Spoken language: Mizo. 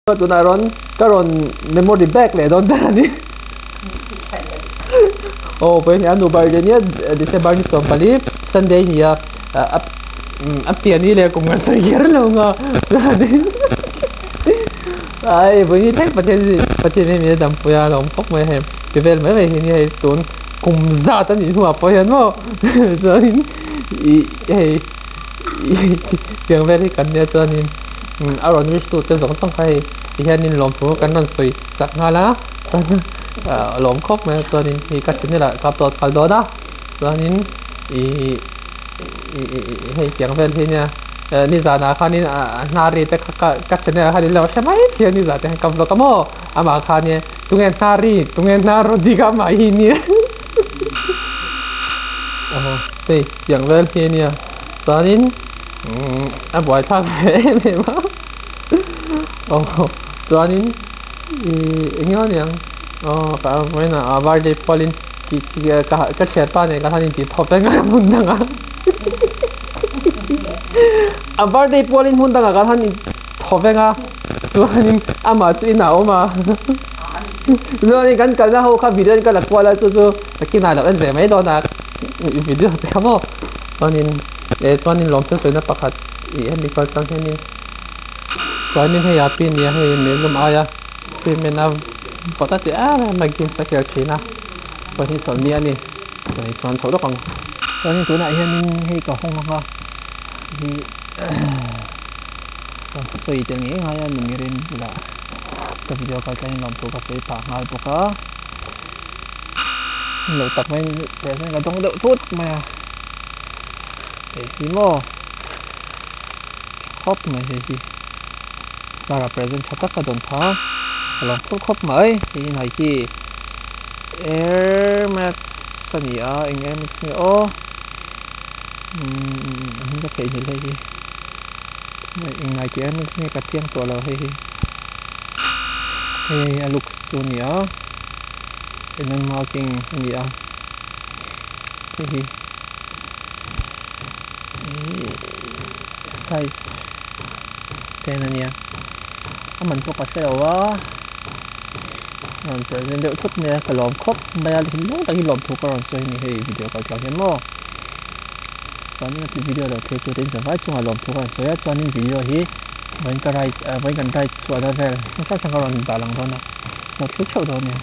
Tunah rawn ka rawn memory back leh dawn ta a ni. Aw pawhin a nu birthday nia December ni 14 Sunday nia a a pian ni leh kum ka sawi kher lo nga chuanin ai vawiin hi thleng Pathian Pathian hian min a dampui a lawm khawp mai hei ti vel mai mai hi nia hei tun kum zat a nih hnuah pawh hian maw chuanin ih hei tiang vel hi kan nia chuanin a rawn wish tu te zawng zawng kha hei ti hianin lawmthu kan rawn sawi sak nghal a lawm khawp mai a chuanin hei ka channel ah ka upload nghal dawn a chuanin ih hei tiang vel hi nia nizanah khanin a hnari te kha ka channel ah khan in lo hre mai thei a nizan te khan ka vlog a maw amah khania tunge hnari tunge hnar rawn tih kha amah hi nia aw hei tiang vel hi ania chuanin a buaithlak ve em em a aw chuanin ih eng emaw niang aw ka vawiin ah birthday pawlin ka thianpa nen ka han intih thawp vek a hmun dangah a birthday pawlin hmun dangah kan han inthaw vek a chuanin amah chu inah a awm a chuanin kan kalna ho kha video in ka la kual a chu chu nakinah a lo en ve mai dawn a video te kha maw chuanin eh chuanin lawmthil sawina pakhat ih hemi kal tlang hianin chuanin hei a pi nia hei melum aia treatment a vawt a ti em em a games a khel thin a pahnih chawlhni a ni pahnih chuan chhoh lawk ang. Chuanin tunah hianin hei ka hawng ang a hi ka sawi tel ngei ngai a numirin bulah ka video kal tlangin lawmthu ka sawi phah nghal bawk a lo tak maiin present ka dawng deuh thut mai a hei hi maw khawp mai hei hi car ah present tha tak a dawn tha a lo phur khawp mai hei hi nai hi air max a ni a eng air max nge aw umm a hming ka theihnghilh hei hi eng nai tih air max nge ka chiang tawh lo hei hi hei a looks chu a ni a eng marking a ni a hei hi size ten a nia a man pawh ka hre lo a rawn present deuh thut mai a ka lawm khawp mai a thinlung takin lawmthu ka rawn sawi a ni hei video kal tlang hian maw chuanin a video lo thlir tute in zavai chungah lawmthu ka rawn sawi a chuanin video hi vawiin ka ride vawiin kan ride chhuahna vel hrang hrang ka rawn dah lang dawn a lo thlir theuh dawn a nia.